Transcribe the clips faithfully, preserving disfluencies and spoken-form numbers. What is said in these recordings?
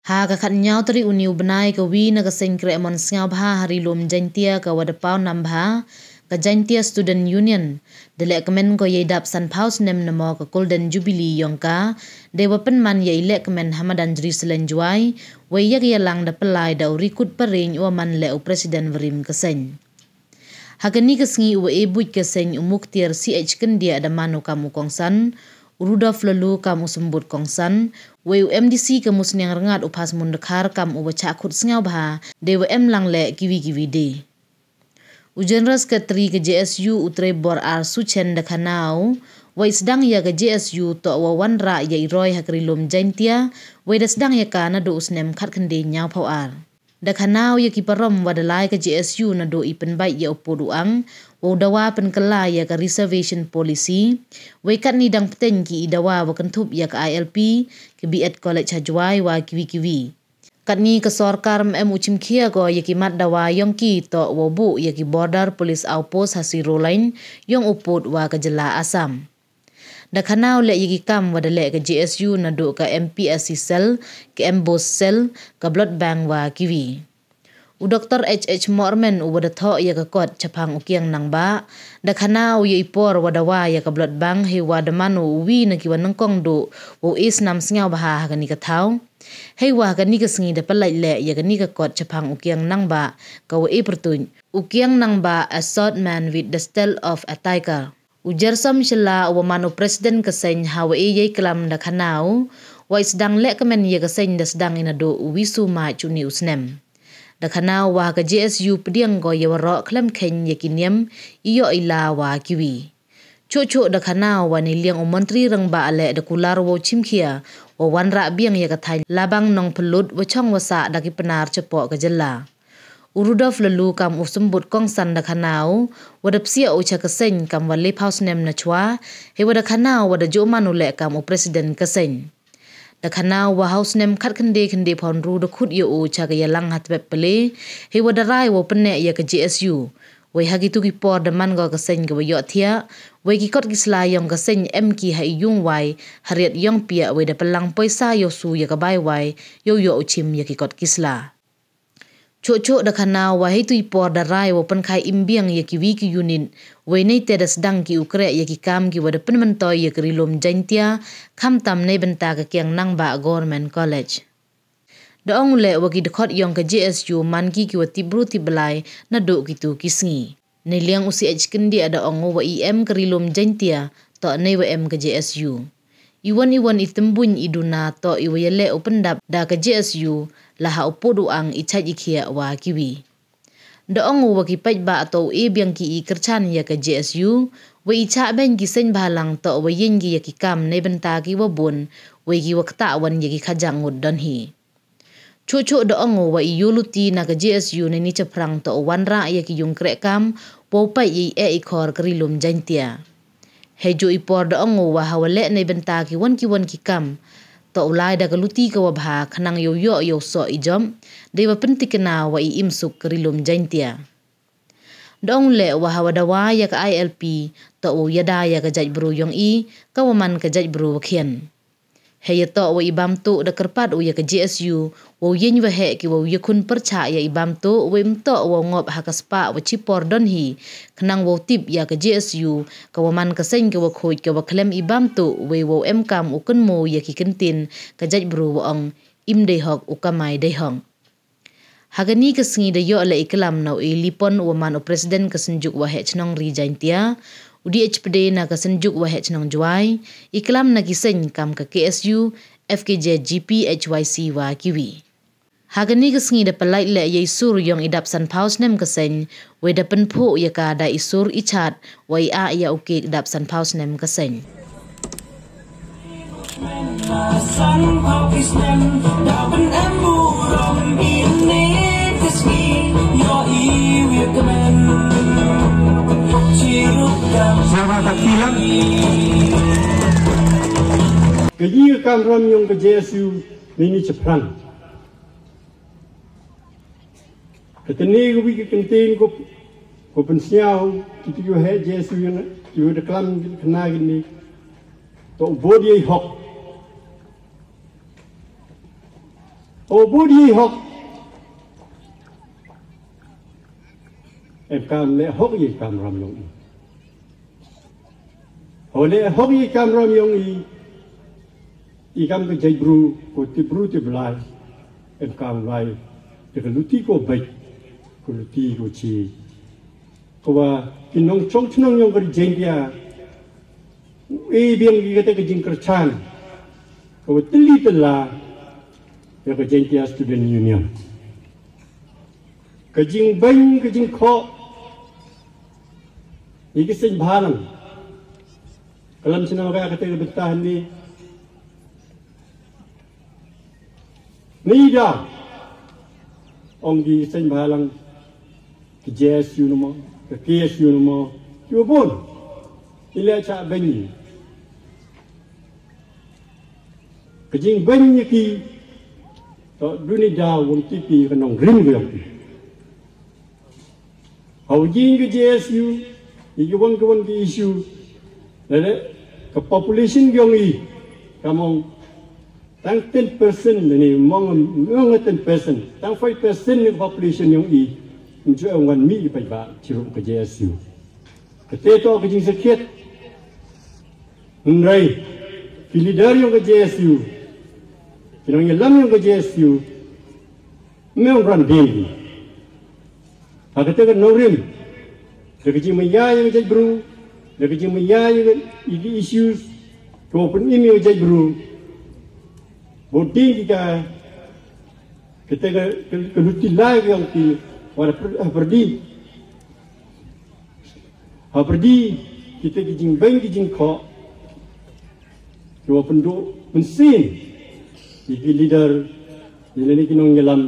Ha ka khatynñiaw tarik uni u bnai ka wi na ka seng kreh mon sngewbha ha Ri-loom Jaintia ka wa da paw nam bha ka Jaintia Student Union, da lehkmen ko yei dap sanphaw snem namo ka Golden Jubilee yong ka, dei wa pynman ya i lehkmen ha madan Jerusalem Jowai, wei ya ka yalang da pynlai da u Rikut Paring u wa man leh u President warim ka seng. Ha kani ka sngi u wa e buit ka seng u Muktiar C H Kyndiah da man u kam u kongsan, u Rudolf Lalu kam u symbut kongsan, wei u M D C ka Musniang Rngat u Phasmun Dkhar kam u wa chah khut sngewbha, dei wa em lang leh kiwi kiwi de. U General Secretary ka J S U u Trebor R Suchen da khana u wa i sdang ya ka J S U toh wa wanrah ya i roi ha ka Ri-loom Jaintia, wei da sdang ya ka naduh u snem khatkhyndai ñiawphaw ar. Da khana u ya ki parom wa da lai ka J S U naduh i pynbait ya u pud u ang, wow dawa pynkylla ya ka reservation policy, wei katni dang pteng ki i dawa wa kynthup ya ka I L P, ka B Ed College ha Jowai wa kiwi kiwi. Katni ka sorkar ym em u chimkhia ko ya ki mat dawa yong ki toh wow buh ya ki Border Police Outpost ha Sirolain yong u pud wa ka jylla Assam. Da khana u leh ya ki kam wa da leh ka J S U naduh ka M P S C cell, ka ambush cell, ka blood bank wa kiwi. U Doctor H H Mormen u wa da thoh ya ka kot chaphang u kiang nangbah, da khana u ya i por wa dawa ya ka blood bank, hei wa da man u u wi na ki wa nyngkong duh wow e snam sngewbha ha kani ka thaw. Hei wa ha kani ka sngi da pynlait leh ya kani ka kot chaphang u kiang nangbah ka wa e pyrtuit, u kiang nangbah, a short man with the stealth of a tiger. U Jersom Shylla u wa man u President ka seng ha wa e yei klam da khana u wa i sdang lehkmen ya ka seng da sdang i naduh u wisu March uni u snem. Da khana u wa ha ka J S U pdiang ko ya waroh khlem khein ya ki niam, i yoh i la wa kiwi. Chuh chuh da khana u wa neiliang u Montri Rangbah leh da kular wow chimkhia wow wanrah biang ya ka thaiñ Labang Nongpynlut wa chong wa sah da ki Pnar chapoh ka jylla. U Rudolf Lalu kam u symbut kongsan da khana u wa da psiah u cha ka seng kam wa lephaw snem nachwa, hei wa da khana u wa da juh man u leh kam u President ka seng. Da khana u wa ha u snem khatkhyndai khyndai phaw ynru da khut ya u cha ka yalang ha Tbep Pale, hei wa da rai wow pynneh ya ka J S U. Wei ha kitu ki por da man ko ka seng ka wa yoh thiah, wei ki kot ki sla yong ka seng em ki ha i yung wai, ha riat yong piah, wei da pynlang poisa yow su ya ka bai wai, yow yoh u chim ya ki kot ki sla. Chuh chuh da khana u wa heitu i por da rai wow pynkhai im biang ya kiwi ki unit, wei neite da sdang ki u kreh ya ki kam ki wa da pynmyntoi ya ka Ri-loom Jaintia, khamtam neibynta ka kiang nangbah Government College. Da ong u leh wa ki dkhot yong ka J S U man ki ki wa tip bru tip blai naduh kitu ki sngi. Neiliang u C H Kyndiah da ong u wa i em ka Ri-loom Jaintia toh nei wa em ka J S U. I wan i wan i tymbuin i duna toh i wa yaleh u pyndap da ka J S U, la ha u pud u ang, i chait i khiah wa kiwi. Da ong u wa ki paidbah toh u e biang ki i kyrchan ya ka J S U, wa i chah beiñ ki seng bhalang toh wa yeng ki ya ki kam neibynta ki wa bun, wei ki wa ktah wan ya ki khajak ngut don hi. Chuh chuh da ong u wa i yoh luti na ka J S U neini chaphrang toh u wanrah ya ki yung kreh kam, wow pait ya i eh i khor ka Ri-loom Jaintia. Hei juh i por da ong u wa ha wa leh neibynta ki wan ki wan ki kam, toh u lai da ka luti ka wa bha, khnang yow yoh yow soh i jop, dei wa pyntikna wa i im suk ka Ri-loom Jaintia. Da ong u leh wa ha wa dawa ya ka I L P, toh wow yada ya ka jaitbru yong i, ka wa man ka jaitbru wa khian. Hei ya toh wa i bam tuh da kyrpad u ya ka J S U, wow yeng wa heh ki wow yakhun pyrchah ya i bam tuh, wei ym toh wow ngop ha ka spah wa chipor don hi, khnang wow tip ya ka J S U, ka wa man ka seng ka wa khuid ka wa khlem i bam tuh, wei wow em kam u kynmaw ya ki kyntien ka jaitbru wa ong, im dei hok u kamai dei hok. Ha kani ka sngi da yoh leh i klam na u E Lipon u wa man u President ka Synjuk Waheh Chnong Ri Jaintia, u D H Pde na ka Synjuk Waheh Chnong Jowai, i klam na ki seng kam ka K S U, F K J G P, H Y C wa kiwi. Ha kani ka sngi da pynlait leh ya i sur yong i dap sanphaw snem ka seng, wei da pynphuh ya ka da i sur i chat, wa i ah ya u kek dap sanphaw snem ka seng. Selamat datang. Ka yi ka kamram yong ka J S U neini chaphrang. Katni ka wi ka kyntien ko, ko pynsñiaw, ki tu he J S U yong, ki wa da klam ki khana kini. Toh u bud yei hok. O bud i hok. Em kam le hok i kam ram yong i. O le hok i kam ram yong i. I kam ka jaitbru, ko tip bru tip blai. Em kam lai. Te ka luti ko bait. Ko luti ko chi. Ko wa ki nongchong chnong yong ka Jaintia. E biang ki kate ka jingkyrchan. Ko wa tylli tylla. Ya ka Jaintia Student Union. Ka jingbeiñ, ka jingkhoh. I ka seng bhalang. Ka lam chna ka kate ka bynta ni. Ni da. Ong ki seng bhalang. Ka J S U namo, ka K S U namo. Ki wa bun. I le cha beiñ. Ka jingbeiñ ya ki. To duni da won tipi ka nongrim ka yong ki. Hau jing ka J S U, i ka wan ka wan ka issue. Lada ka population yong i, ka mong tang ten percent ni, mong, mong ten percent, tang five percent ni ka population yong i, nju wan mi i paidbah chirup ka J S U. Ka te to ka jingsakhiat. Hynrei, ki leader yong ka J S U, ki nongyalam yong ka J S U, me ong ran ding. Ha kate ka nongrim, da ka jingmaya ya ka jaitbru, da ka jingmaya ya ka, ya ki issues, ko pynim ya ka jaitbru. Bo ding ki ka, kate ka, ka, ka luti lai ka yong ki, wala per-, ha pyrdi. Ha pyrdi, kite ki jingbeiñ ki jingkhoh. Ki wa pynduh mynsiem. Ki, ki leader, ki lane ki nongyalam,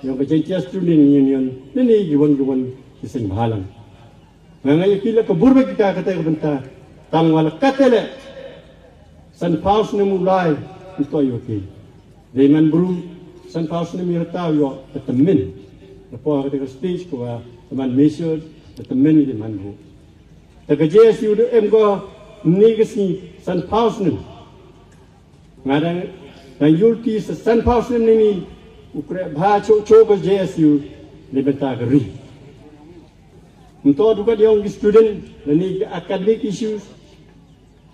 yong ka Jaintia Student Union, lane ki wan ki wan ki seng bhalang. Nga nga ya ki le ka bur ba ki ka kate ka bynta. Tang wala kate le. San phaw snem u lai, nto yo ki. Dei man bru, san phaw snem i rta u yoh, ka tymmen. Da poi ha kate ka stage ko wa, da man measure, ka tymmen i dei man bru. Te ka J S U da em ko, ni ka sngi, san phaw snem. Nga dang, dang yulti sa san phaw snem ni ni, u kreh bha cho cho ka J S U, ni bynta ka ri. Nto du ka yong ki student, lane ki academic issues,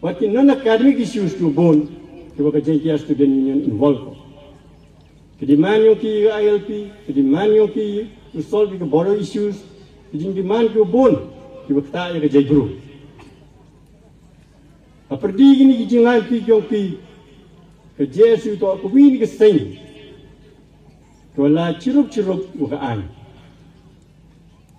wat ki non-academic issues ki wa bun, ki wa ka Jaintia Student Union involve ko. Ki demand yong ki ka I L P, ki demand yong ki to solve ki ka border issues, ki jingdemand ki wa bun, ki wa ktah ya ka jaitbru. Ha pyrdi kini ki jinglai ki yong ki, ka J S U to ka wi ni ka seng, ka wa lai chirup chirup wa ka aiñ.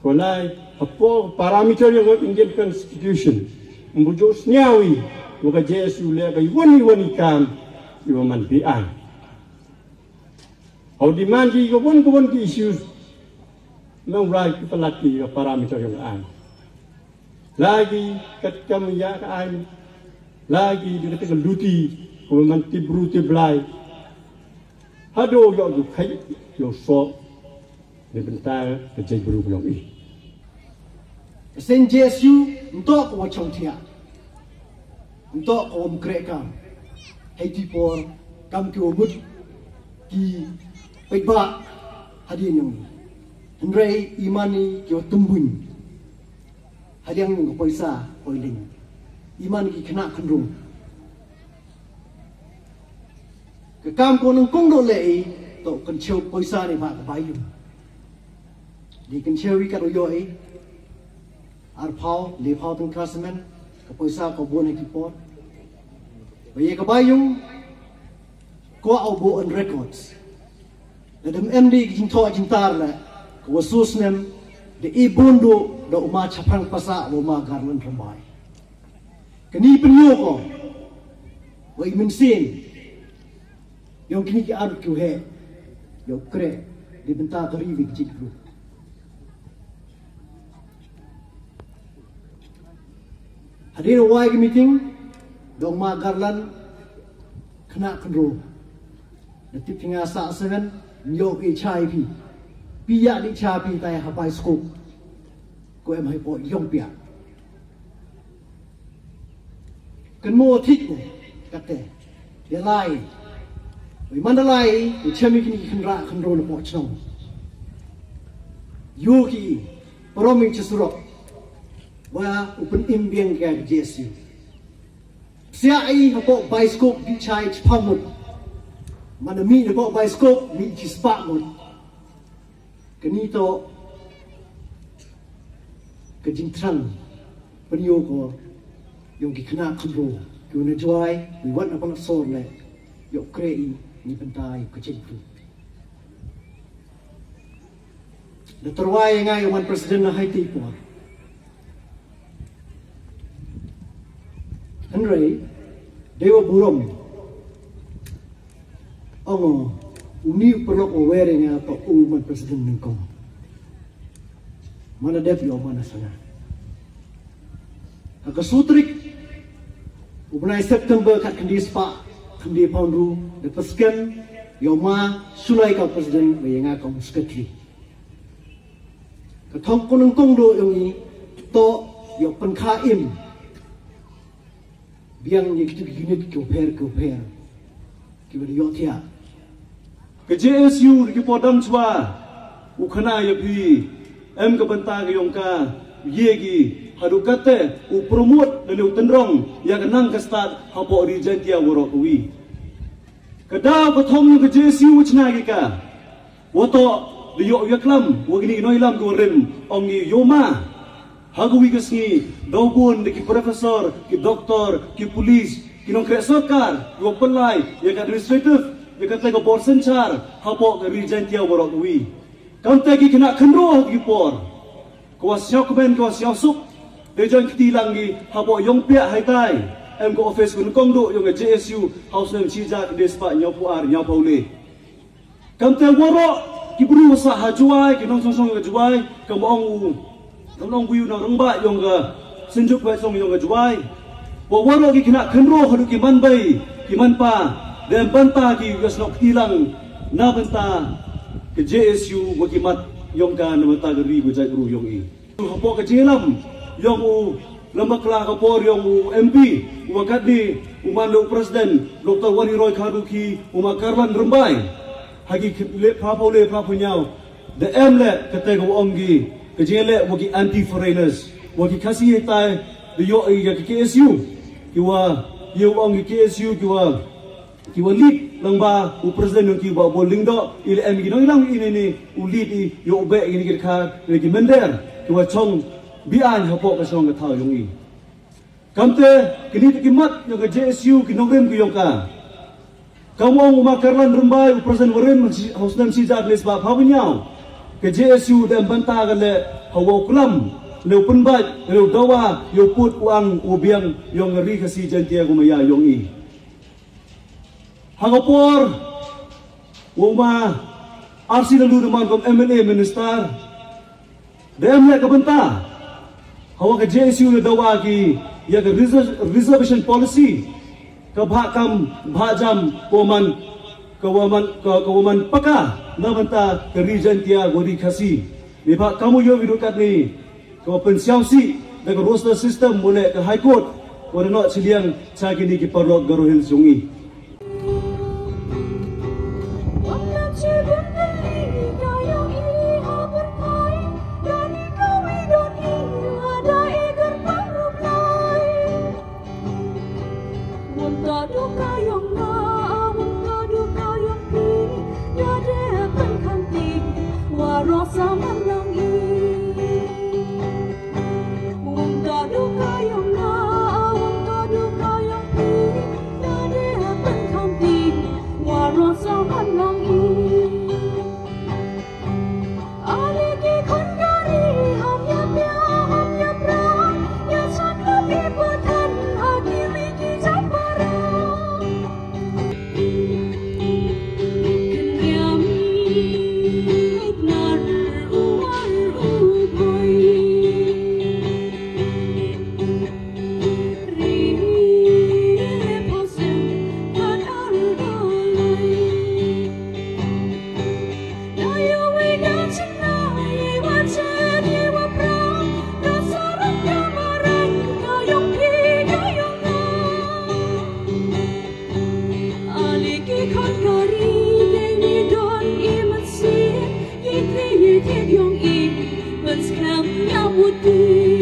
Ko lai, hapoh parameter yong ka Indian Constitution. Mbu jooh sniaw i, wa ka J S U le ka iwan iwan i kam, iwa man biang. Hau demand ki ka wan ka wan ki issues. Nang lai ki palat ki ka parameter yong ka aiñ. Lai ki kat kam ya ka aiñ. Lai ki di kata ka luti, ko man tip bru tip blai. Hadooh yow ju khait, yow soh. Neibynta ka jaitbru ka yong i. Ka seng J S U, nto ka wa chong thiah. Nto ka wa mkreh kam. Hei ti por, kam ki wa mut, ki paidbah, hadien yong i. Hynrei i man i ki wa tymbuñ. Hadiang ka poisa, poi liñ. I man ki khynnah khynrung. Ka kam ko nang kong do le i, to kynchew poisa ni ba ka bai yung. Di kynchew i ka ro yo i. Ar phaw, le phaw tang ka semen, ka poisa ko bon ha ki por. Ba ye ka bai yung, ko au bo on records. Lada em di ki jingthoh jingtar le, ka wa su snem, da i bun du, da u ma Chaphrang Passah, wa u ma Garland Rymbai. Kani pynyoo ko, wa i mynsiem, yong kini ki arut ki u heh, yow kreh, neibynta ka ri wa ka jaitbru. Hadien wa i ki meeting, da u ma Garland, khynnah khynroo. Da tip phi nga sa seven, nyo ki cha i phi. Phi ya di cha phi tai ha bai scope. Ko em hai po yong pia. Kan mo thik ne, kate. Ya lai. Wi Mandalay, u chem i kini ki khynrah khynroo na poh chnong. Yoo ki, parom i cha surok. Wa u pynim biang ka J S U. Psiah i hapoh bioscope di chai chiphaw ngut. Mana mih hapoh bioscope, mih chispah ngut. Kani toh ka jingthrang pynyoo ko yong ki khynnah khynroo, ki wa na Jwai, ki wa na Palat Sor le, yow kreh i ni bynta yow ka jingthrang. Da tyrwa ya nga yow man president na haiti por. Hynrei, dei wa burom. Ong o, uni u paralok wa wer ya nga toh u man president nyngkong. Mana dep yow mana sana. Ha ka soo tarik u bnai September khatkhyndai spah khyndai phaw ynru, da pynskhem yow ma Shullai kam president, wa ya nga kam secretary. Ka thong ko nyngkong dooh yong i toh yow pynkha im biang ya kitu ki unit ki wa pher ki wa pher, ki wa da yoh thiah. Ka J S U da ki por dang chwa u khana ya phi, em ka bynta ka yong ka, ye ki, haduh katte u promote lane u tynrong ya ka nang ka stad hapoh Ri Jaintia waroh kawi. Ka daw ka thong yong ka J S U wa chna ki ka. Wa toh da yoh yaklam wa kini ki nongyalam ki wa rim, ong i yow ma. Ha kawi ka sngi, daw bun da ki professor, ki doctor, ki police, ki nongkreh sorkar, ki wa pynlai ya ka administrative, ya kate ka bor synchar hapoh ka Ri Jaintia waroh kawi. Kamte ki khynnah khynroo ha ki por, ka wa sñiaw kmen, ka wa sñiaw suk, da jan kti lang ki hapoh yong piah haitai, em ka office wa nyngkong dooh yong ka J S U, ha u snem chi hajar khyndai spah ñiaw phaw ar, ñiaw phaw le. Kamte waroh ki bru wa sah ha Jwai, ki nongchong chong yong ka Jwai, kam ong u, kam ong u Wi u nongrangbah yong ka Synjuk Waheh Shnong yong ka Jwai. Wa waroh ki khynnah khynroo haduh ki manbei, ki manpa, da em bynta ki wa sñiaw kti lang na bynta ka J S U wa ki mat yong ka, na bynta ka ri wa jaitbru yong i. Hapoh ka jingyalam yong u Lambakla ka por yong u M P, u wa katni u man le u president, Doctor Wanhiroy Kharduki, u ma Karlan Rymbai. Ha ki kh-, le phra phaw le phra phaw ñiaw, da em le kate ka wa ong ki, ka jingleh wa ki anti foreigners, wa ki Khasi haitai, da yoh i ya ka K S U, ki wa, ye wa ong ki K S U, ki wa, ki wa lead lang ba u president yong ki Bah Bol Lyngdoh, i le em ki nongyalam i ne ne, u lead i, yow beh i ne ki dkhar, i ne ki mynder, ki wa chong biang hapoh ka shnong ka thaw yong i. Kamte, kini toh ki mat yong ka J S U, ki nongrim ki yong ka. Kam ong u ma Karlan Rymbai, u president wa rim, ha u snem chi hajar khyndai spah phaw ñiaw, ka J S U da em bynta ka le, ha wa u klam, le u pynbait, le u dawa, yow put u ang, u biang yong ka Ri Khasi Jaintia ka maya yong i. Ha ka por wa u ma R C Laloo da man kam M L A minister, da em le ka bynta ha wa ka J S U da dawa ki ya ka reser-, reservation policy, ka bhah kam, bhah jam, ka wa man, ka wa man, ka, ka wa man paka na bynta ka Ri Jaintia wa Ri Khasi. Neibhah kam u yoh i du katni, ka wa pynsñiawsih da ka roster system wa le ka High Court, wa da noh chiliang cha kini ki paralok Garo Hills yong i. Skhem ya u ti.